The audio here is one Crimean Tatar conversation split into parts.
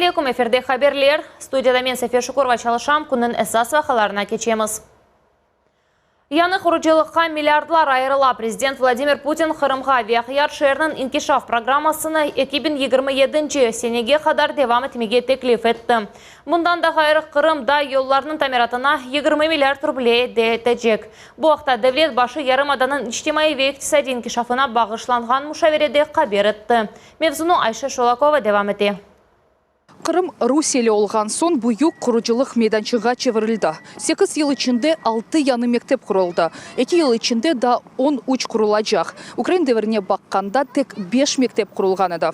aleyküm, efirde haberler. Studiyada men, Safiye Şukurova, çalışam. Künniñ esas vaqialarına keçemiz. Yañı qurucılıqqa milliardlar ayırıla. Prezident Vladimir Putin Qırımğa ve Aqyar şeeriniñ inkişaf programmasını 2027 senege qadar devam etmege teklif etti. Bundan da ğayrı, Qırım da yollarnıñ tamiratına 20 milliard ruble elde etecek. Bu aqta devlet başı yarımadanıñ içtimaiy ve iqtisadiy inkişafına bağışlanğan muşaverede haber etti. Mevzunı Ayşe Şolakova devam ete. Qırım rusiyeli olğan soñ büyük qurucılıq meydançığına çevirildi. Sekiz yıl içinde altı yañı mektep quruldı, eki yıl içinde daa 13 qurulacaq. Ukrain devirine baqqanda tek beş mektep qurulğan edi.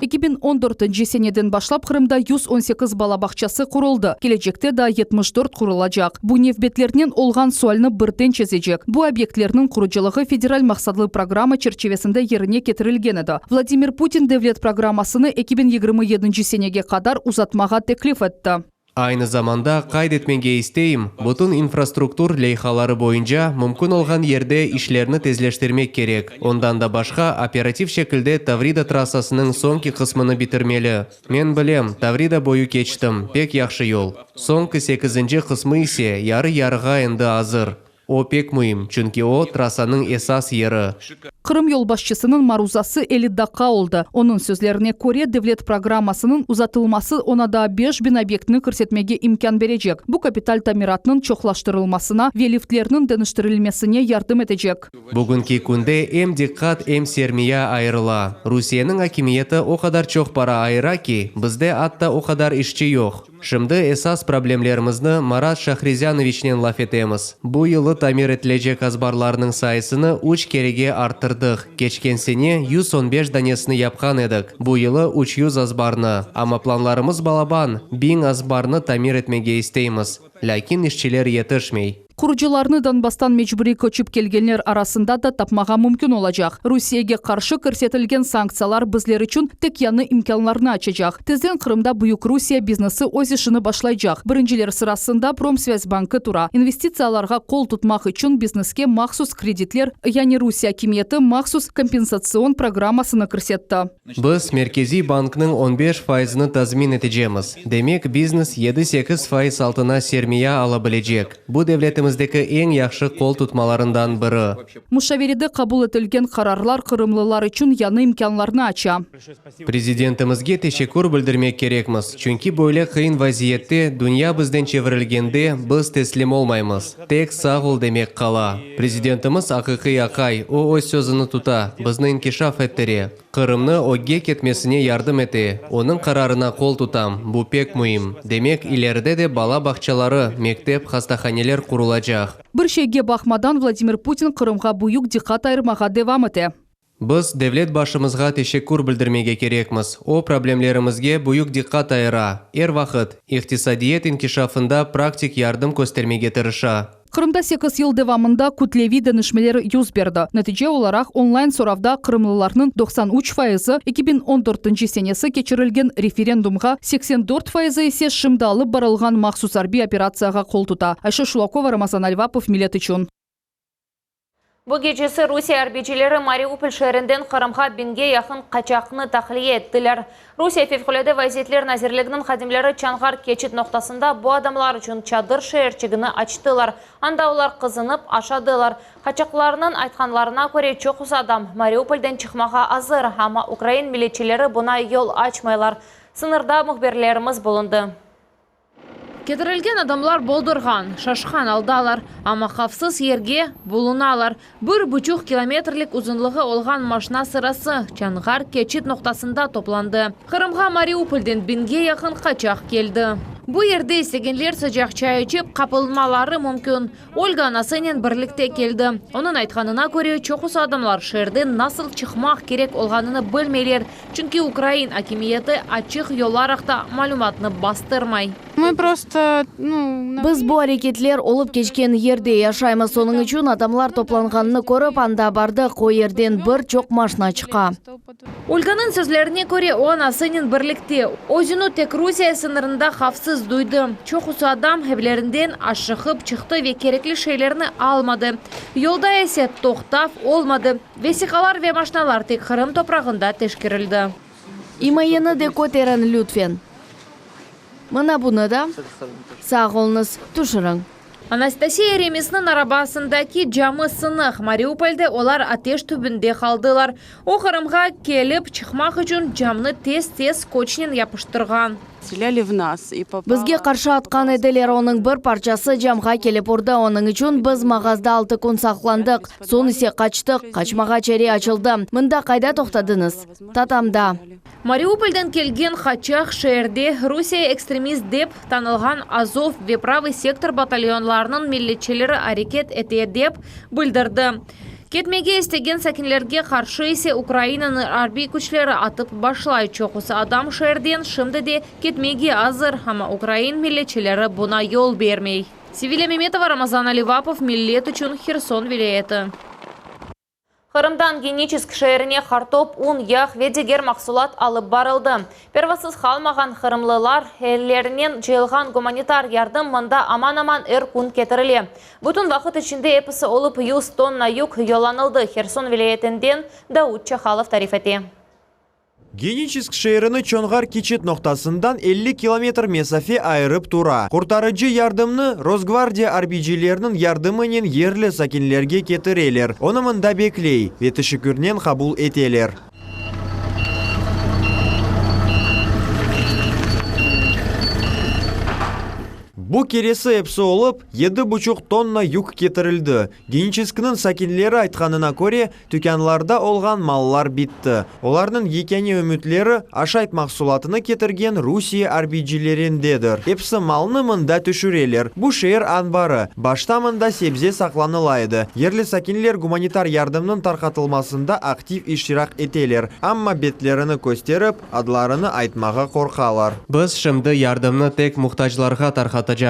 2014-nci seneden başlap Qırımda 118 bala bağçası quruldı, kelecekte daa 74 qurulacaq. Bu nevbetlernen olğan sualni birden çezecek. Bu obyektlerniñ qurucılığı federal maqsatlı programma çerçivesinde yerine ketirilgen edi. Vladimir Putin devlet programmasını 2027-nci senege qadar uzatmağa teklif etti. Aynı zamanda, qayd etmege isteyim, bütün infrastruktur leyhaları boyunca mümkün olğan yerde işlerni tezleştirmek kerek. Ondan da başqa, operativ şekilde Tavrida trassasınıñ soñki qısmını bitirmeli. Men bilem, Tavrida boyu keçtim, pek yahşı yol. Soñki sekizinci qısmı ise yarı-yarığa endi azır. O pek müim, çünki o, trassanıñ esas yeri. Qırım yolbaşçısınıñ maruzası 50 daqqa oldı. Onıñ sözlerine köre, devlet programmasınıñ uzatılması oña daa 5000 obyektni kirsetmege imkân berecek, bu kapital tamiratnıñ çoqlaştırılmasına ve liftlerniñ deñiştirilmesine yardım etecek. Bugünki künde em diqqat, em sermiya ayırıla. Rusiyeniñ akimiyeti o qadar çoq para ayıra ki, bizde atta o qadar işçi yoq. Şimdi esas problemlerimizni Marat Şahrizyanoviçnen laf etemiz. Bu yılı tamir etilecek azbarlarnıñ sayısını üç kerege arttırdıq, keçken sene 115 danesini yapqan edik, bu yılı 300 azbarnı. Amma planlarımız balaban, 1000 azbarnı tamir etmege isteymiz. Lâkin işçiler yetişmey. Qurucılarnı Donbasstan mecburiy köçip kelgenler arasında da tapmağa mümkün olacaq. Rusiyege qarşı kirsetilgen sanktsiyalar bizler içün tek yañı imkânlarnı açacaq. Tezden Qırımda büyük Rusiye biznesi öz işini başlaycaq. Birinciler sırasında Promsvâzbankı tura. İnvestitsiyalarğa qol tutmaq içün bizneske mahsus kreditler, yani Rusiye akimiyeti mahsus kompensatsion programmasını kirsetti. Biz Merkeziy banknıñ on beş faizini tazmin etecemiz. Demek, biznes yedi-sekiz faiz altına sermiya ala bilecek. Bu devletimizdeki eñ yahşı qol tutmalarından biri. Muşaverede qabul etilgen qararlar qırımlılar içün yañı imkânlarnı aça. Prezidentimizge teşekkür bildirmek kerekmiz, çünki böyle qıyın vaziyette, dünya bizden çevirilgende, biz teslim olmaymız. Tek sağ ol demek qala. Prezidentimiz aqiqiy aqay, o öz sözüni tuta, bizni inkişaf ettire, Qırımnı ögge ketmesine yardım ete. Onıñ qararına qol tutam, bu pek müim. Demek, ileride de bala bağçaları, mektep, hastahaneler qurulacaq. Bir şeyge baqmadan, Vladimir Putin Qırımğa büyük diqqat ayırmağa devam ete. Biz devlet başımızğa teşekkür bildirmege kerekmiz, o, problemlerimizge büyük diqqat ayıra, er vaqıt iqtisadiyet inkişafında praktik yardım köstermege tırışa. Qırımda sekiz yıl devamında kütleviy deñişmeler yüz berdi. Netice olaraq, onlayn soravda qırımlılarnıñ 93 fayızı 2014-nci senesi keçirilgen referendumğa, 84 fayızı ise şimdi alıp barılğan mahsus arbiy operatsiyağa qol tuta. Ayşe Şulakova, Ramazan Alvapov, Millet içün. Bu gecesi Rusiye arbiycileri Mariupol şeerinden Qırımğa biñge yaqın qaçaqnı tahliye ettiler. Rusiye Fevqulâde vaziyetler nazirliginiñ hadimleri Çanğar keçit noqtasında bu adamlar içün çadır şeerçigini açtılar. Anda olar qızınıp, aşadılar. Qaçaqlarnıñ aytqanlarına köre, çoqusı adam Mariupolden çıqmağa azır, amma ukrain milletçileri buña yol açmaylar. Sıñırda mühbirlerimiz bulundı. Ketirilgen adamlar boldurğan, şaşqan aldalar, amma havfsız yerge bulunalar. Bir buçuq kilometrlik uzunlığı olğan maşna sırası Çanğar keçit noqtasında toplandı. Qırımğa Mariupolden biñge yaqın qaçaq keldi. Bu yerde istegenler sıcaq çay içip, qapılmaları mümkün. Olga anasınen birlikte keldi. Onıñ aytqanına köre, çoqusı adamlar şeerden nasıl çıqmaq kerek olğanını bilmeyler, çünki ukrain akimiyeti açıq yollar aqta malümatnı bastırmay. Biz bu areketler olıp keçken yerde yaşaymız, onıñ içün adamlar toplanğanını körip, anda bardıq, o yerden bir çoq maşna çıqa. Olganıñ sözlerine köre, o anasınen birlikte, özüni tek Rusiye sıñırında havfsız duydı. Çoqusı adam evlerinden aşıqıp çıqtı ve kerekli şeylerni almadı. Yolda ise toqtav olmadı, vesiqalar ve maşnalar tek Qırım toprağında teşkerildi. İmayeni de köteriñ, lütfen. Mına bunı da. Sağ oluñız, tüşüriñ. Anastasiya Remisniñ arabasındaki camı sınıq. Mariupolde olar ateş tübünde qaldılar. O, Qırımğa kelip çıqmaq içün camnı tez-tez skotçnen yapıştırğan. Bizge qarşı atqan ediler, onıñ bir parçası camğa kelip urdı, onıñ içün biz mağazda altı kün saqlandıq, soñ ise qaçtıq, qaçmağa çare açıldı. Mında qayda toqtadıñız? Tatamda. Mariupolden kelgen qaçaq şeerde Rusiye ekstremist dep tanılğan Azov ve Pravıy sektor batalyonlarınıñ milletçileri areket ete dep bildirdi. Ketmege istegen sakinlerge qarşı ise Ukrayinanıñ arbiy küçleri atıp başlay. Çoqusı adam şeerden şimdi de ketmege azır, amma ukrayin milletçileri buña yol bermey. Sevilâ Memetova, Ramazan Alivapov, Millet içün, Herson vilâyeti. Qırımdan Geniçesk şeerine qartop, un, yağ ve diger mahsulat alıp barıldı. Pervasız qalmağan qırımlılar ellerinen cıyılğan gumanitar yardım mında aman-aman er kün ketirile. Bütün vaqıt içinde episi olıp 100 tonna yük yollanıldı, Herson vilâyetinden Daud Çahalov tarif ete. Geniçesk şeerini Çonğar keçit noqtasından 50 kilometr mesafe ayırıp tura. Qurtarıcı yardımnı Rosgvardiya arbiycileriniñ yardımınen yerli sakinlerge ketireler. Onı mında bekley ve teşekkürnen qabul eteler. Bu keresi episi olıp yedi buçuq tonna yük ketirildi. Geniçeskniñ sakinleri aytqanına köre, Tükânlarda olğan mallar bitti. Olarnıñ yekâne ümütleri, aşayt mahsulatını ketirgen Rusiye arbiycilerindedir. Episi malnı mında tüşüreler. Bu şeer anbarı. Başta mında sebze saqlanıla edi. Yerli sakinler gumanitar yardımnıñ tarqatılmasında aktiv iştirak eteler, amma betlerini kösterip, adlarını aytmağa qorqalar. Biz şimdi yardımnı tek muhtaclarğa tarqatacamız.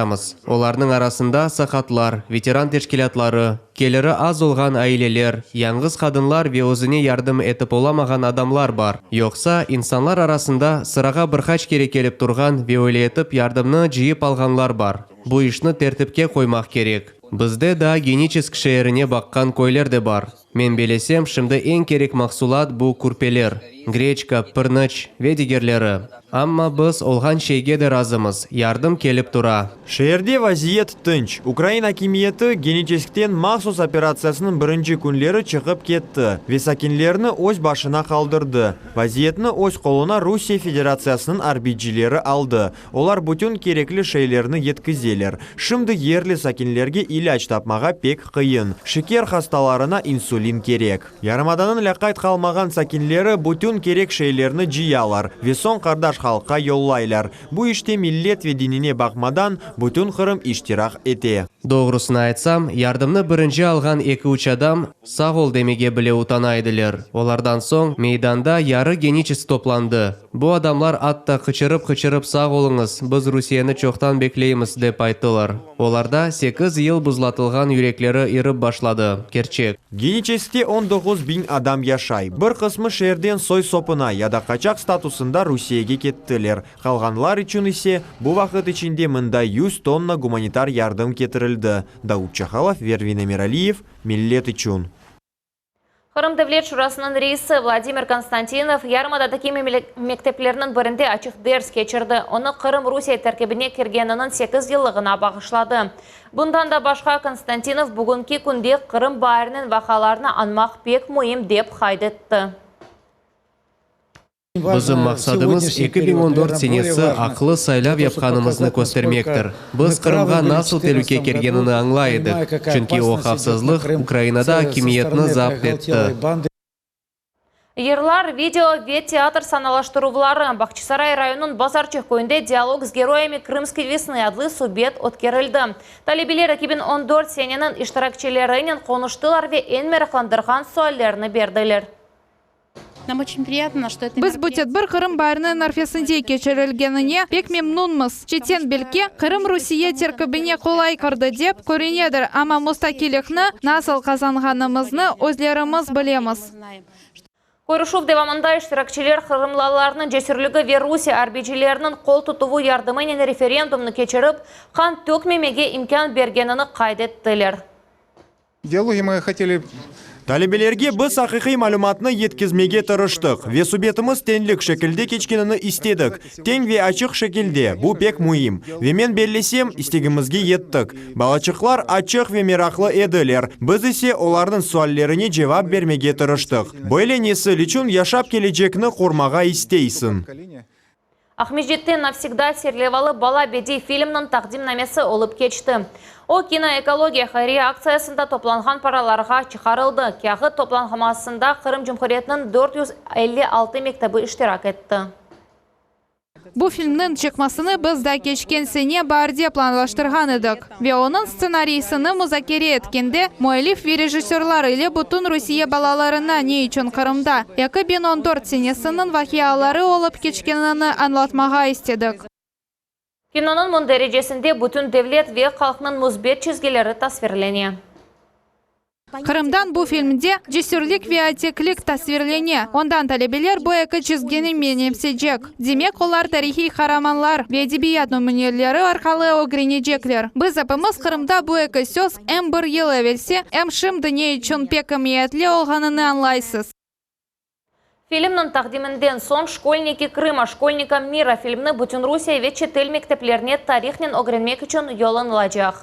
Olarnıñ arasında saqatlar, veteran teşkilâtları, Keliri az olğan aileler, yañğız qadınlar ve özüne yardım etip olamağan adamlar bar. Yoqsa, insanlar arasında sırağa bir qaç kere kelip turğan ve öyle etip yardımnı cıyıp alğanlar bar. Bu işni tertipke qoymaq kerek. Bizde daa Geniçesk şeerine baqqan köyler de bar. Men belesem, şimdi eñ kerek mahsulat bu kürpeler, greçka, pırnıç ve digerleri. Amma biz olğan şeyge de razımız, yardım kelip tura. Şeerde vaziyet tınç. Ukrain akimiyeti Geniçeskten mahsus operatsiyasınıñ birinci künleri çıqıp ketti ve sakinlerni öz başına qaldırdı. Vaziyetni öz qoluna Rusiye Federatsiyasınıñ arbiycileri aldı. Olar bütün kerekli şeylerni yetkizeler. Şimdi yerli sakinlerge ilâc tapmağa pek qıyın. Şeker hastalarına insulin kerek. Yarımadanıñ lâqayt qalmağan sakinleri bütün kerek şeylerni cıyalar ve soñ qardaş halqqa yollaylar. Bu işte millet ve dinine baqmadan, bütün Qırım iştirak ete. Doğrusını aytsam, yardımnı birinci alğan eki-üç adam sağ ol demege bile utana ediler. Olardan soñ meydanda yarı Geniçesk toplandı. Bu adamlar atta qıçırıp-qıçırıp sağ oluñız, biz Rusiyeni çoqtan bekleymiz, dep ayttılar. Olarda sekiz yıl buzlatılğan yürekleri irip başladı, kerçek. Geniçeskte 19 biñ adam yaşay. Bir qısmı şeerden soy-sopuna ya da qaçaq statusında Rusiyege kettiler. Qalğanlar içün ise bu vaqıt içinde mında 100 tonna gumanitar yardım ketirildi. Daud Çahalov, Vervin Emiraliyev, Millet içün. Qırım Devlet Şurasınıñ reisi Vladimir Konstantinov yarımadadaki mekteplerniñ birinde açıq ders keçirdi. Onı Qırım Rusiye terkibine kirgeniniñ 8 yıllığına bağışladı. Bundan da başqa Konstantinov bugünki künde Qırım baariniñ vaqialarını añmaq pek müim dep qayd etti. Bizim maqsadımız 2014 senesi aqlı saylav yapqanımıznı köstermektir. Biz Qırımğa nasıl telüke kelgenini añlay edik, çünki o havfsızlıq Ukrainada akimiyetni zapt etti. Yırlar, video ve teatr sanalaştıruvları Bağçasaray rayonınıñ Bazarçıq köyünde Dialog s geroyami Krımskoy vesnı adlı subet ötkerildi. Talebeler 2014 seneniñ iştirakçilerinen qonuştılar ve eñ meraqlandırğan suallerini berdiler. Нам очень приятно, что это Biz bu tedbir Qırım baariniñ arfesinde keçirilgenine pek memnunmız. Çetten belki, Qırım Rusiye terkibine qolay kirdi dep körünedir, amma mustaqillikni nasıl qazanğanımıznı özlerimiz bilemiz. Körüşüv devamında iştirakçiler qırımlılarnıñ cesürligi ve Rusiye arbiycileriniñ qol tutuvı yardımınen referendumnı keçirip, qan tökmemege imkân bergenini qayd ettiler. Диалоге мы хотели. Talebelerge biz aqiqiy malümatnı yetkizmege tırıştıq ve subetimiz teñlik şekilde keçkenini istedik, teñ ve açıq şekilde, bu pek müim. Ve men bellesem, istegimizge yettik. Balaçıqlar açıq ve meraqlı ediler, biz ise olarnıñ suallerine cevap bermege tırıştıq. Böyle nesil içün yaşap kelecekni qurmağa isteysiñ. Aqmescitte Navsegda serlevalı bala bediy filmniñ taqdimnamesi olıp keçti. O, Kinoekologiya hayriye aktsiyasında toplanğan paralarğa çıqarıldı. Kâğıt toplanmasında Qırım Cumhuriyetiniñ 456 mektebi iştirak etti. Bu filmniñ çıqmasını biz daa keçken sene baarde planlaştırğan edik ve onıñ stsenariysini muzakere etkende müellif ve rejissörlar ile bütün Rusiye balalarına ne içün Qırımda 2014 senesiniñ vaqiaları olıp keçkenini añlatmağa istedik. Kinonıñ mündericesinde bütün devlet ve halqnıñ müsbet çizgileri tasvirlene. Qırımdan bu filmde cesürlik ve ateklik tasvirlene, ondan talebeler bu eki çizgini menimsecek. Demek, olar tarihiy qaramanlar ve edebiyat nümüneleri arqalı ögrenecekler. Biz epimiz Qırımda bu eki söz em bir yıl evelsi, em şimdi ne içün pek emiyetli olğanını añlaysız. Filmniñ taqdiminden soñ Şkolniki Krıma, şkolnikam mira filmni bütün Rusiye ve çetel mekteplerine tarihnen ögrenmek içün yollanılacaq.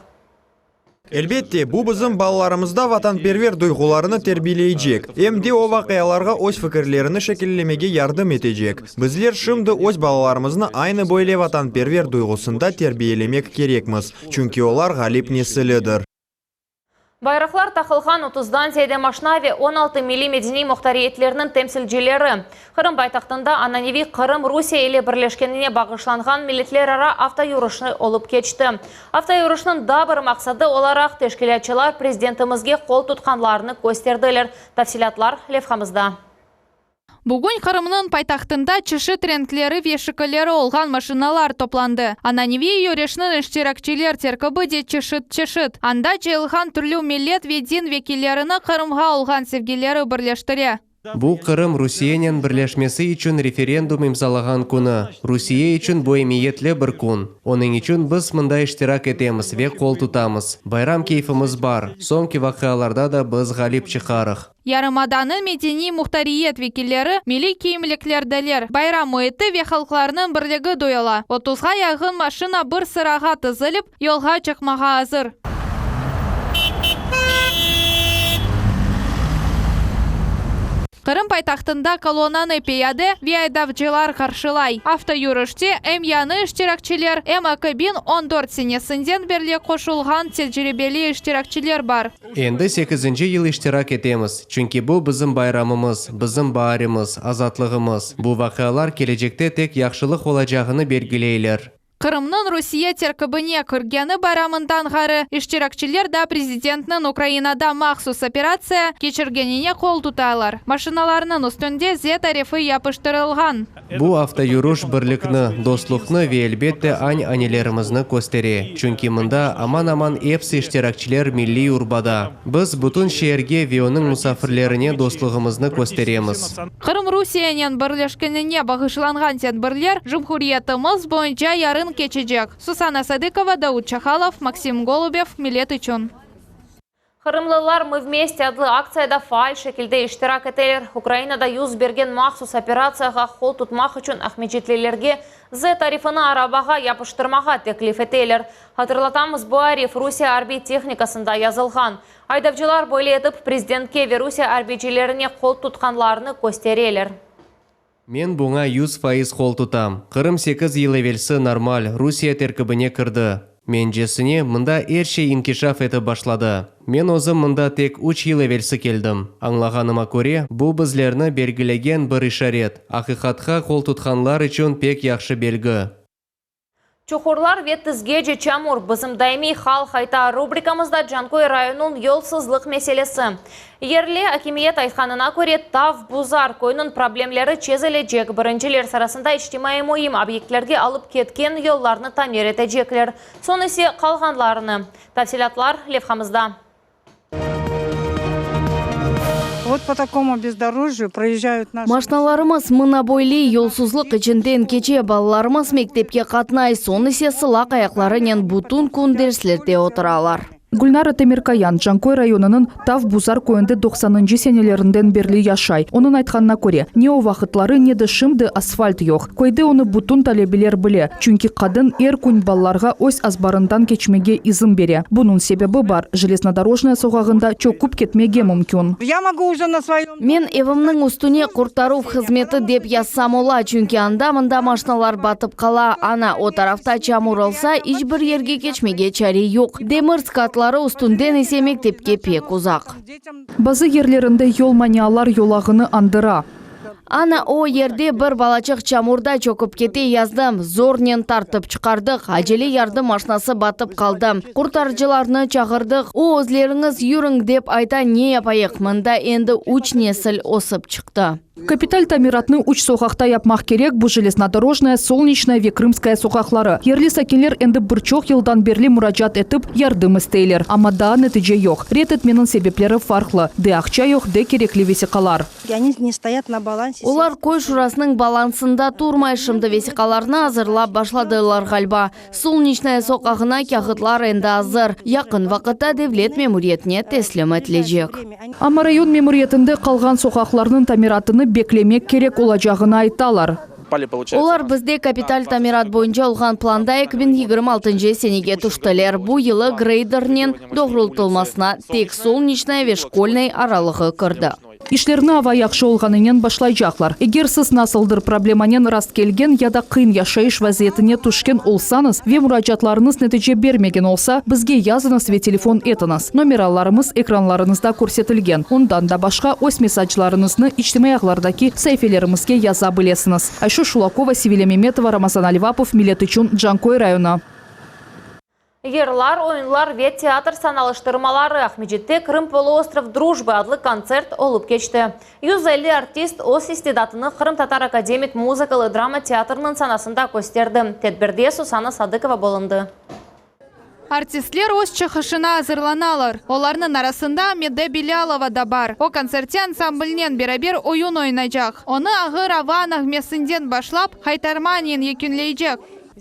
Elbette, bu bizim balalarımızda vatanperver duyğularını terbiyeleycek, em de o vaqialarğa öz fikirlerini şekillemege yardım etecek. Bizler şimdi öz balalarımıznı aynı böyle vatanperver duyğusında terbiyelemek kerekmiz, çünki olar ğalip nesilidir. Bayraqlar taqılğan otuzdan ziyade maşna ve 16 milliy-medeniy muhtariyetlerniñ temsilcileri Qırım paytahtında ananeviy Qırım Rusiye ile birleşkenine bağışlanğan milletlerara avtoyürüşi olıp keçti. Avtoyürüşniñ daa bir maqsadı olaraq teşkilâtçılar prezidentimizge qol tutqanlarını kösterdiler. Tafsilâtlar levhamızda. Bugün Qırımnıñ paytahtında çeşit renkleri ve şekilleri olğan maşinalar toplandı. Ananeviy yürüşniñ iştirakçiler terkibi de çeşit-çeşit. Anda cıyılğan türlü millet ve din vekillerini Qırımğa olğan sevgileri birleştire. Bu Qırım Rusiyenen birleşmesi içün referendum imzalağan künü. Rusiye içün bu emiyetli bir kün. Onıñ içün biz mında iştirak etemiz ve qol tutamız. Bayram keyfimiz bar. Soñki vaqialarda da biz ğalip çıqarıq. Yarımadanıñ medeniy muhtariyet vekilleri milliy kiyimliklerdeler, bayram müiti ve halqlarnıñ birligi duyula. Otuzğa yaqın maşina bir sırağa tizilip, yolğa çıqmağa azır. Qırım paytahtında kolonnanı piyade ve aydavcılar qarşılay. Avtoyürüşte em yañı iştirakçiler, em 2014 senesinden berli qoşulğan tecribeli iştirakçiler bar. Endi sekizinci yıl iştirak etemiz, çünki bu bizim bayramımız, bizim baarimiz, azatlığımız. Bu vaqialar kelecekte tek yahşılıq olacağını belgileyler. Qırımnıñ Rusiye terkibine kirgeni bayramından ğayrı, iştirakçiler da prezidentniñ Ukrainada mahsus operatsiya keçirgenine qol tutalar. Maşinalarnıñ üstünde Z arifi yapıştırılğan. Bu avtoyürüş birlikni, dostluqnı ve, elbette, añ-anelerimizni köstere, çünki mında aman-aman epsi iştirakçiler milliy urbada. Biz bütün şeerge ve onıñ musafirlerine dostluğımıznı kösteremiz. Qırım Rusiyenen birleşkenine bağışlanğan tedbirler cumhuriyetimiz boyunca yarın keçecek. Susana Sadıkova, Davut Çahalov, Maksim Golubev, Millet içün. Qırımlılar Mı vmeste adlı aktsiyada faal şekilde iştirak eteler. Ukrainada yüz bergen mahsus operatsiyağa qol tutmaq içün aqmescitlilerge Z arifini arabağa yapıştırmağa teklif eteler. Hatırlatamız, bu arif Rusiye arbiy tehnikasında yazılğan. Aydavcılar böyle etip prezidentke ve Rusiye arbiycilerine qol tutqanlarını köstereler. Men buña 100% qol tutam. Qırım sekiz yıl evelsi normal Rusiye terkibine kirdi. Mencesine, mında er şey inkişaf etip başladı. Men özüm mında tek üç yıl evelsi keldim. Añlağanıma köre, bu bizlerni belgilegen bir işaret, aqiqatqa qol tutqanlar içün pek yahşı belgi. Çuqurlar ve tizgece çamur, bizim daimiy Halq ayta rubrikamızda Canköy rayonınıñ yolsuzlıq meselesi. Yerli akimiyet aytqanına köre, Tav Buzar köyüniñ problemleri çezilecek, birinciler sırasında içtimaiy müim obyektlerge alıp ketken yollarnı tamir etecekler, soñ ise qalğanlarını. Tafsilâtlar levhamızda. Maşnalarımız mına böyle yolsuzlıq içinden keçe, balalarımız mektepke qatnay, soñ ise sılaq ayaqlarınen bütün kün derslerde oturalar. Gülnara Temirkayan Canköy rayonınıñ Tav Buzar köyünde doqsanıncı senelerinden berli yaşay. Onıñ aytqanına köre, ne o vaqıtları, ne de şimdi asfalt yoq. Köyde onı bütün talebeler bile, çünki qadın er kün balalarğa öz azbarından keçmege izin bere. Bunıñ sebebi bar, Jeleznodorojnaya soqağında çöküp ketmege mümkün. Men evimniñ üstüne qurtaruv hızmeti dep yazsam ola, çünki anda-mında maşinalar batıp qala. Ana, o tarafta çamur olsa, iç bir yerge keçmege çare yoq. Demir skatları üstünden ise mektepke pek uzaq. Bazı yerlerinde yol manialar yolağını añdıra. Ana, o yerde bir balaçıq çamurda çökip kete yazdı. Zornen tartıp çıqardıq. Acele yardım maşinası batıp qaldı. Qurtarıcılarnı çağırdıq. O, özleriñiz yürüñ, dep ayta, ne yapayıq, mında endi üç nesil ösip çıqtı. Kapital tamiratnı üç soqaqta yapmaq kerek, bu Jeleznodorojnaya, Solneçnaya ve Krımskaya soqaqları. Yerli sakinler endi bir çoq yıldan berli muracaat etip, yardım isteyler, amma daa netice yoq. Red etmeniñ sebepleri farqlı, de aqça yoq, de kerekli vesiqalar. Olar köy şurasınıñ balansında turmay, şimdi vesiqalarnı azırlap başladılar, ğaliba. Solneçnaya soqağına kâğıtlar endi azır, yaqın vaqıtta devlet memuriyetine teslim etilecek. Amma rayon memuriyetinde qalğan soqaqlarnıñ tamiratını beklemek kerek olacağını aytalar. Olar bizde kapital tamirat boyunca olğan planda 2026 senege tüştiler. Bu yılı greydernen doğrultılmasına tek Solneçnaya ve Şkolnıy aralığı kirdi. İşlerni ava yahşı olğanınen başlaycaqlar. Eger siz nasıldır problemanen rastkelgen ya da qıyın yaşayış vaziyetine tüşken olsañız ve muracaatlarıñız netice bermegen olsa, bizge yazıñız ve telefon etiñiz. Nomeralarımız ekranlarıñızda körsetilgen. Ondan da başqa, öz mesaclarıñıznı içtimaiy ağlardaki saifelerimizge yaza bilesiñiz. Ayşe Şulakova, Sevilâ Memetova, Ramazan Alvapov, Millet içün, Canköy rayonı. Yırlar, oyunlar ve teatr sanalıştırmaları Aqmescitte Krım poluostrov drujbı adlı kontsert olıp keçti. 150 artist öz istidatını Qırımtatar akademik muzıkalı drama teatrınıñ sanasında kösterdi. Tedbirde Susana Sadıkova bulundı. Artistler öz çıqışına azırlanalar. Olarnıñ arasında Amide Bilâlova da bar. O, kontsertte ansamblnen beraber oyun oynaycaq. Onı Ağır ava nağmesinden başlap, Haytarmanen yekünleycek.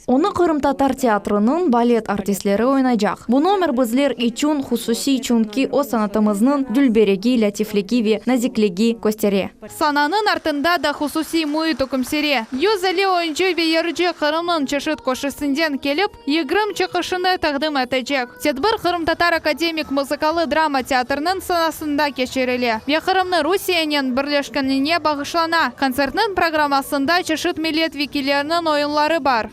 Onı qırımtatar teatrınıñ balet artistleri oynaycaq. Bu nomer bizler içün hususiy, çünki o sanatımıznıñ dülberegi, lâtifligi ve nazikligi köstere. Sananıñ artında da hususiy müit ükümsire. 150 oyuncı ve yırcı Qırımnıñ çeşit köşesinden kelip, 20 çıqışını taqdim etecek. Tedbir Qırımtatar akademik muzıkalı drama teatrınıñ sanasında keçirile ve Qırımnı Rusiyenen birleşkenine bağışlana. Kontsertniñ programmasında çeşit millet vekilleriniñ oyunları bar.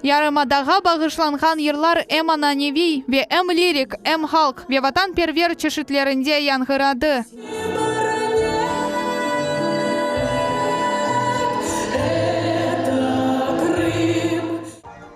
Yarımadağa bağışlanğan yırlar em ananeviy ve em lirik, em halq ve vatanperver çeşitlerinde yañğıradı.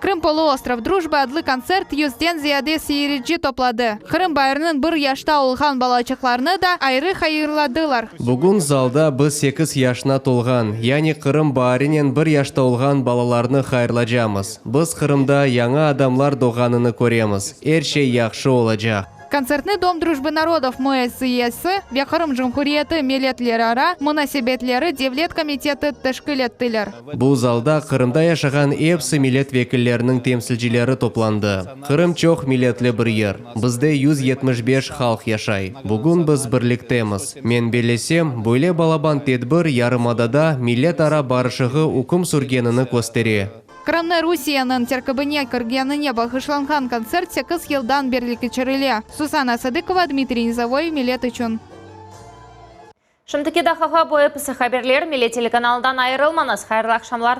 Krım poluostrov drujbı adlı kontsert yüzden ziyade seyirci topladı. Qırım bayırınıñ bir yaşta olğan balaçıqlarını da ayrı hayırladılar. Bugün zalda biz sekiz yaşına tolğan, yani Qırım baarinen bir yaşta olğan balalarnı hayırlacamız. Biz Qırımda yañı adamlar doğğanını köremiz. Er şey yahşı olacaq. Kontsertni Dom drujbı narodov müessiyesi ve Qırım Cumhuriyeti Milletlerara munasebetleri devlet komiteti teşkil ettiler. Bu zalda Qırımda yaşağan epsi millet vekilleriniñ temsilcileri toplandı. Qırım çoq milletli bir yer. Bizde 175 halq yaşay. Bugün biz birliktemiz. Men bellesem, böyle balaban tedbir yarımadada milletara barışığı üküm sürgenini köstere. Qırımnı Rusiyeniñ terkibine kirgenine bağışlanğan kontsert sekiz yıldan berli keçirile. Susana Sadıkova, Dmitriy Nizovoy, Millet içün. Şimdiki daqiqa bu episi haberler, Millet telekanalından ayırılmañız. Hayırlı aqşamlar.